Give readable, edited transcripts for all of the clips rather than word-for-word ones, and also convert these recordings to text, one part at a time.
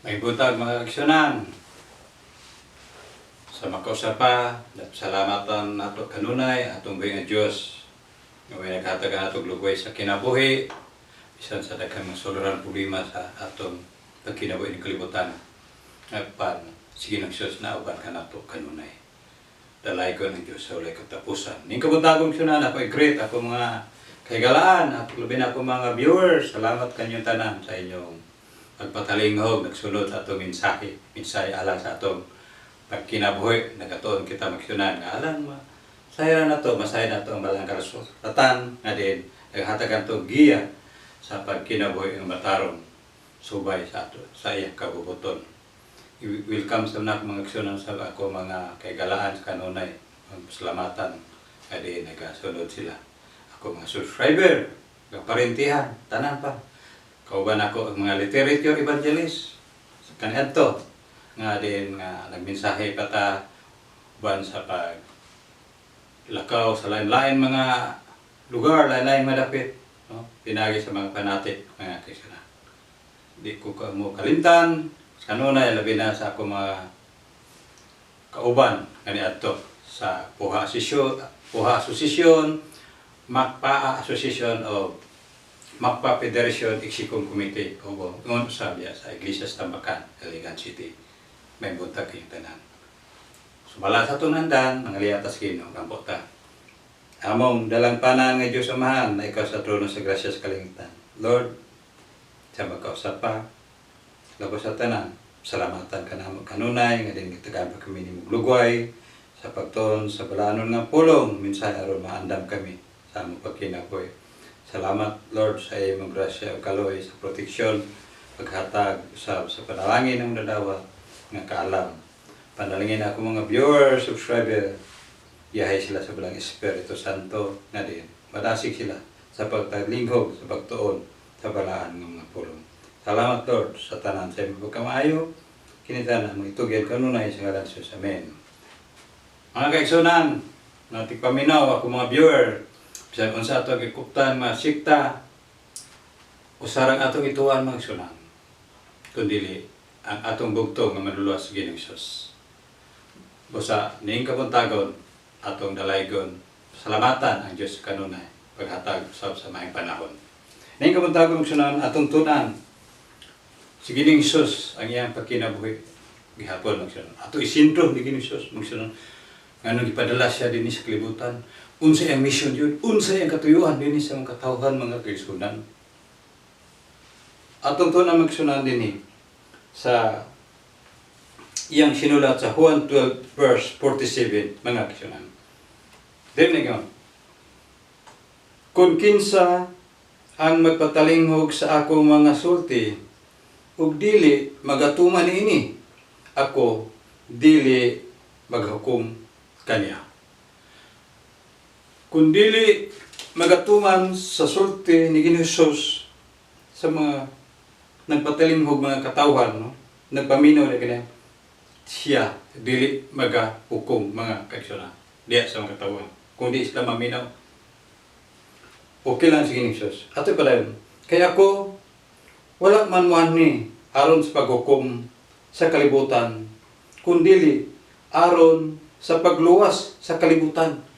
Maayong buntag, mga kaigsuonan. Sa makausapa, salamatan nato kanunay atong buhi nga Dios nga may naghatag ato lugway sa kinabuhi bisan sa daghang mga suluran, problema sa atong pagkinabuhi ng kalibutan. Apan sige ng Diyos na uban kanato kanunay. Dalaygon ang Diyos sa walay katapusan. Ning kabuntagong sunan ako i-greet ako mga kahigalaan at labi na ako mga viewers. Salamat kanyong tanan sa inyong pagpatalinghog, nagsunod sa atong mensahe, mensahe alang sa atong pagkinabuhi. Nagatuon kita magsunan nga alang ma sayra na to, masaya na to ang balang kasulatan nga din naghatag to giya sa pagkinabuhi ng matarong subay sa ato sa iyang kabubuton. Welcome sa nak mga igsuonan, sa ako mga kaigalaan sa kanunay. Salamatan nga din nagasunod sila. Ako mga subscriber, kaparintihan, tanan pa. Kauban ako ang mga literature evangelist kaniadto nga din nga nagmensahe pa ta uban sa pag lakaw sa lain-lain mga lugar, lain-lain madapit, no? Pinagi sa mga fanatic, mga kaigsuonan. Di ko ka mo kalimtan sa kanunay, labi na sa ako mga kauban kaniadto sa Puha Association, Puha Association, MACPA Association of MACPA Federation Executive Committee o ngon sa biya sa Iglesia sa Tambakan, Iligan City. Maayong buntag kayong tanan. Sumala sa atong andan, mga liyatas Ginoo, ampo ta. Among dalangpanan nga Diyos Amahan, na ikaw sa trono sa grasya sa kalangitan. Lord, sa magkausap pa, labos sa tanan, salamatan ka namo kanunay, nga din gitagaan pa kami ni lugway, sa pagtuon sa balanon nga pulong, minsan aron maandam kami sa among pagkinabuhi. Salamat, Lord, sa imong grasya ug kaloy, sa proteksyon, paghatag sa panalangin ng nadawat nga kaalam. Panalangin ako mga viewers, subscriber, yahay sila sa Balang Espiritu Santo nga din. Madasig sila sa pagtalinghog, sa pagtuon, sa balaan ng mga pulong. Salamat, Lord, sa tanan sa imong pagkamaayo. Kini tanan mo itugyan kanunay sa ngalan sa Diyos. Amen. Mga kaigsuonan, natigpaminaw ako mga viewer, bisan unsa ato gikuptan mga sikta, usarang atong ituan, mga igsuonan, kundili ang atong bugtong nga manluluwas sa Ginoong Hesus. Busa ning kabuntagon atong dalaygon salamatan ang Dios kanunay paghatag usab sa maayong panahon. Ning kabuntagon, igsuonan, atong tunan si Ginoong Hesus, ang iyang pagkinabuhi gihapon, mga igsuonan. Ato isintro ni Ginoong Hesus, mga igsuonan, nganong gipadala siya dinhi sa kalibutan, unsa iyang mission yun, unsa iyang katuyuan dinhi sa mga katawhan, mga kaigsuonan. Atong tunan, mga igsuonan, dinhi sa iyang sinulat sa Juan 12 verse 47, mga kaigsuonan. Dinhi nga, "Kung kinsa ang magpatalinghog sa akong mga sulti ug dili magatuman niini, ako dili maghukom kaniya." Kung dili magatuman sa sulti ni Ginoong Hesus sa mga nagpatalinghog mga katawhan, no? Nagpaminaw na kaniya, siya dili magahukom, mga kaigsuonan, diya sa mga katawhan. Kung di sila maminaw, okay lang si Ginoong Hesus. Ato pala yun. "Kaya ako, wala man ni aron sa paghukom sa kalibutan, kundili aron sa pagluwas sa kalibutan."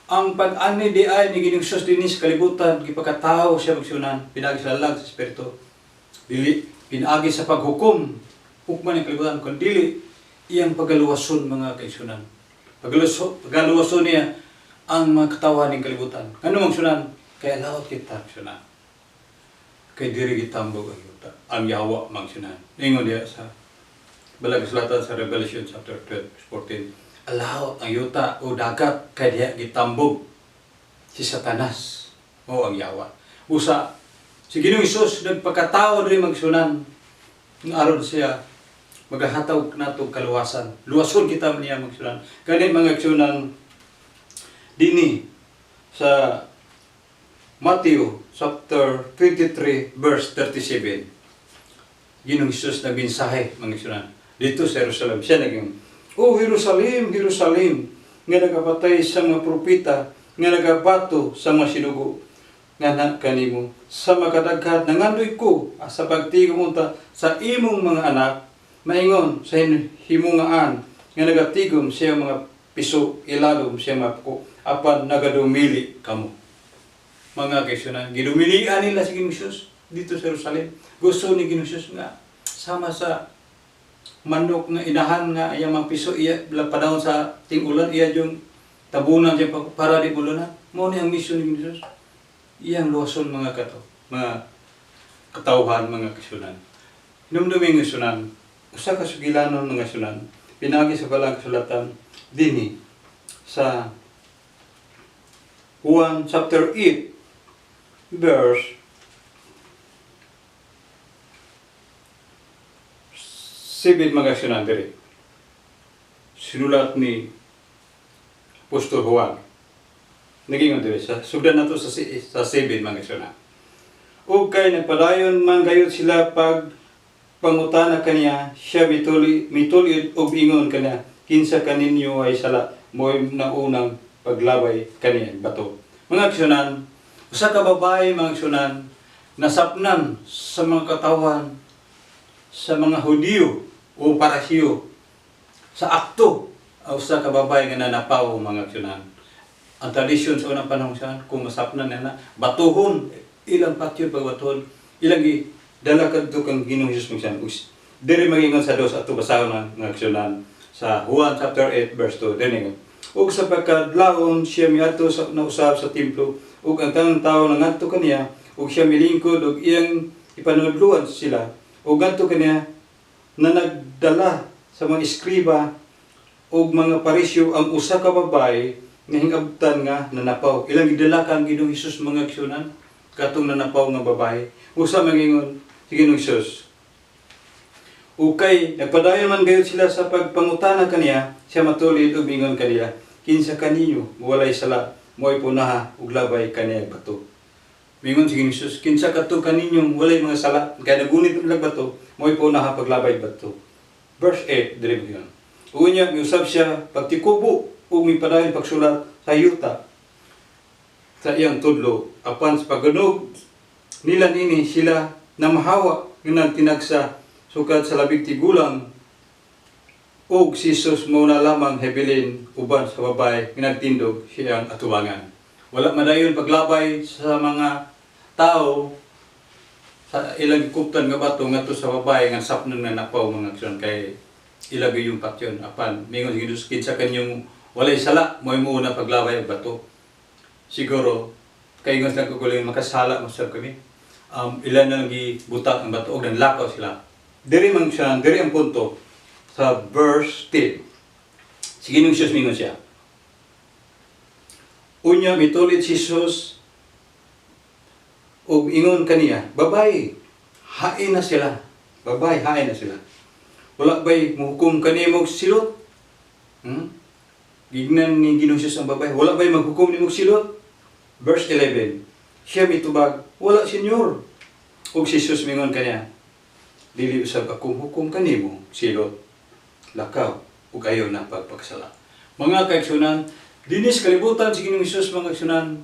Ang pag-ani di ay ni Ginoong Hesus dinhi sa kalibutan, gipakatao siya, magsunan, pinagi sa lalag sa Espiritu. Dili pinaagi sa paghukom, hukman ng kalibutan, kundi iyang pagaluwason, mga kaigsuonan. Pagaluwason niya ang mga katawan ng kalibutan. Ano, magsunan? Kaya lawat kita, magsunan. Kay diri gitambog ang yuta, ang yawa, magsunan. Ningon diya sa Balag Kasulatan sa Revelation chapter 12, verse 14, alawat ang yuta o dagat kay diha gitambog si Satanas o ang yawa. Usa, si Ginoong Hesus nagpakatao diri, magsunan, nga aron siya magahatag nato kaluwasan. Luwason kita niya, magsunan. Gani, mga igsuonan, dinhi sa Matthew chapter 23 verse 37. Ginoong Hesus nagmensahe, mga igsuonan, dito sa Jerusalem. Siya naging, "Oh Jerusalem, Jerusalem, nga nagapatay sa mga propeta, nga nagabato sa mga sinugo nga na kanimo. Sa makadaghan nangandoy ko sa pagtigom unta sa imong mga anak." Maingon sa himungaan nga nagatigom siya mga piso ilalom siya mga pako, apan nagadumili kamo. Mga kaigsuonan, gidumilian nila si Ginoong Hesus dito sa Jerusalem. Gusto ni Ginoong Hesus nga sama sa manok nga inahan nga iyang mga piso iya panahon sa ting-ulan, iya yung tabunan siya para di mulunan. Mao ni ang mission ni Ginoong Hesus. Iyang luwason mga katawhan, mga kaigsuonan. Hinumdumi, kaigsuonan, usa ka sugilanon, mga kaigsuonan, pinagi sa Balaang Kasulatan dinhi sa Juan chapter 8 verse 7, mga kaigsuonan, diri. Sinulat ni Apostol Juan. Naging diri sa sugdan nato sa 7, mga kaigsuonan. Ug kay nagpadayon man gayud sila pag pangutana kaniya, siya mituli og ingon kaniya, "Kinsa kaninyo ay sala, mo'y naunang paglabay kaniya bato." Mga kaigsuonan, usa ka babae, mga kaigsuonan, nasapnan sa mga katawan sa mga Hudiyo o Parisiyo sa akto ang usa ka babae nga nanapaw, mga kaigsuonan. Ang tradisyon sa unang panahon siya, kung masapnan na, batuhon, ilang patyon pagbatuhon, ilang dala kadto kang Ginoong Hesus, mga kaigsuonan. Diri mangingon sa dos ato basahon ng mga kaigsuonan sa Juan chapter 8 verse 2. Diri ingon. Ug sa pagkadlawon siya miadto sa nausab sa templo, ug ang tanang tawo nangadto kaniya, ug siya milingkod ug iyang ipanudluan sila. Ug ngadto kaniya na nagdala sa mga eskriba ug mga Parisyo ang usa ka babae nga hingabtan nga nanapaw. Ilang gidala kang Ginoong Hesus, mga kaigsuonan, katong nanapaw nga babae. Usa mangingon si Ginoong Hesus. Ukay, nagpadayon man gayud sila sa pagpangutana kaniya, siya matulid ug mingon kanila, "Kinsa kaninyo walay sala, mo'y punaha ug labay kaniya bato." Mingon si Ginoong Hesus, "Kinsa kadto kaninyong walay mga sala, kay nagunit og bato, mo'y punaha paglabay bato." Verse 8, diri mo yun. Unya, miusab siya pagtikubo ug mipadayon pagsulat sa yuta sa iyang tudlo. Apan sa pagganog nila nini, sila namahawa nga nagtinagsa sukad sa labing tigulang, ug si Jesus mao na lamang hibilin uban sa babae nga nagtindog siyang atubangan. Wala madayon paglabay sa mga tao sa ilang gikuptan nga bato ngadto sa babae nga sapnon nga napaw, mga kaigsuonan, kay ilagay yung patyon. Apan mingon si Jesus, "Kinsa kanyong walay sala, mo'y muuna paglabay og bato." Siguro kay ingon sila kaugalingon, "Makasala man sab kami." Ilan na lang gibutak ang bato og nanlakaw sila. Diri man siya, diri ang punto sa verse 10. Si Ginoong Jesus, mingon siya. Unya mitulid si Jesus ug ingon kaniya, "Babae, hain na sila. Babae, hain na sila. Wala ba'y muhukom kanimo silot?" Gignan ni Ginoong Jesus ang babae, "Wala ba'y maghukom nimo silot?" Verse 11. Siya mitubag, "Wala, Senyor." Ug si Jesus mingon kaniya, "Dili usab akong hukom kanimo silot. Lakaw ug ayaw na pagpagsala." Mga kaigsuonan, dinis kalibutan si Ginoong Hesus, mga kaigsuonan,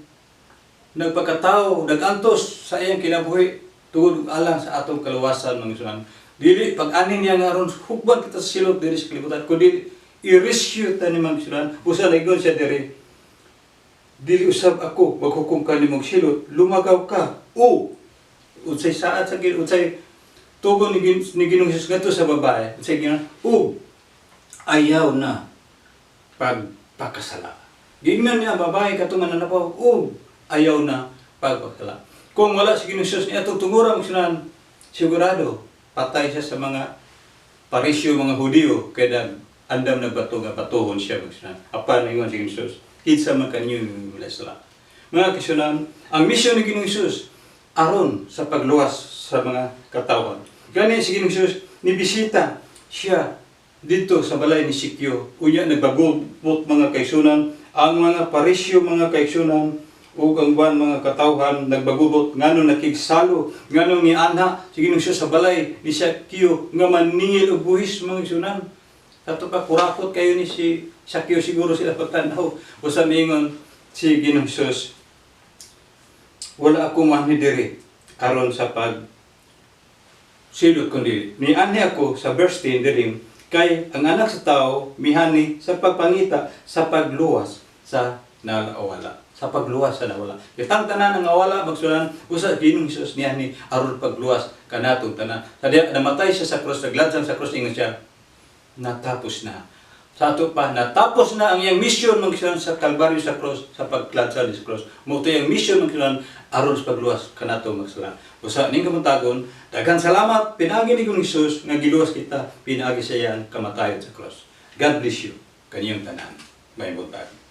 nagpakatao, nagantos sa iyang kinabuhi tungod alang sa atong kaluwasan, mga kaigsuonan. Dili pag-ani niya nga aron hukban kita sa silot diri sa kalibutan, kundi i-rescue ta ni, mga kaigsuonan. Usa naigon siya diri, "Dili usab ako maghukom kanimong silot, lumagaw ka." O unsay saad sa unsay tugon ni Ginoong Hesus ngadto sa babae? Unsay gina? "Ug ayaw na pagpakasala." Gingnan niya ang babae katong mananapaw, "Ug ayaw na pagpakasala." Kung wala si Ginoong Hesus niya atong tungura, mga, sigurado patay siya sa mga Parisyo, mga Hudiyo, kay andam na bato nga batuhon siya, mga. Apan ingon si Ginoong Hesus, "Kinsa man kanyo wala sala." Mga kaigsuonan, ang misyon ni Ginoong Hesus aron sa pagluwas sa mga katawhan. Gani si Ginoong Hesus nibisita siya dito sa balay ni Zaccheo. Unya nagbagubot, mga kaigsuonan, ang mga Parisyo, mga kaigsuonan, ug ang uban mga katawhan nagbagubot ngano nakigsalo, ngano ni anha si Ginoong Hesus sa balay ni Zaccheo nga maningil og buhis, mga kaigsuonan. Ato pa kurakot kayo ni si Zaccheo siguro sila pagtan-aw. Usa miingon si Ginoong Hesus, "Wala ako manhi diri aron sa pag Silot kundi nianhi ako sa verse 10 diri, kay ang Anak sa Tao mihani sa pagpangita sa pagluwas sa nawala, sa pagluwas sa nawala. Kitang tanan ang nawala, magsulan usa Ginoong Hesus nianhi aron pagluwas kanatong tanan. Sa diya namatay siya sa cross, naglansang sa cross, ingon siya, "Natapos na." Sa ato pa, natapos na ang iyang mission, magsulan, sa Kalbaryo, sa cross, sa paglansang sa cross. Mao iyang mission, magsulan, aron sa pagluwas kanato magsala. Usa ning kabuntagon, daghan salamat pinaagi ni Ginoong Hesus nga giluwas kita pinaagi sa iyang kamatayon sa cross. God bless you kaniyong tanan. May buntag.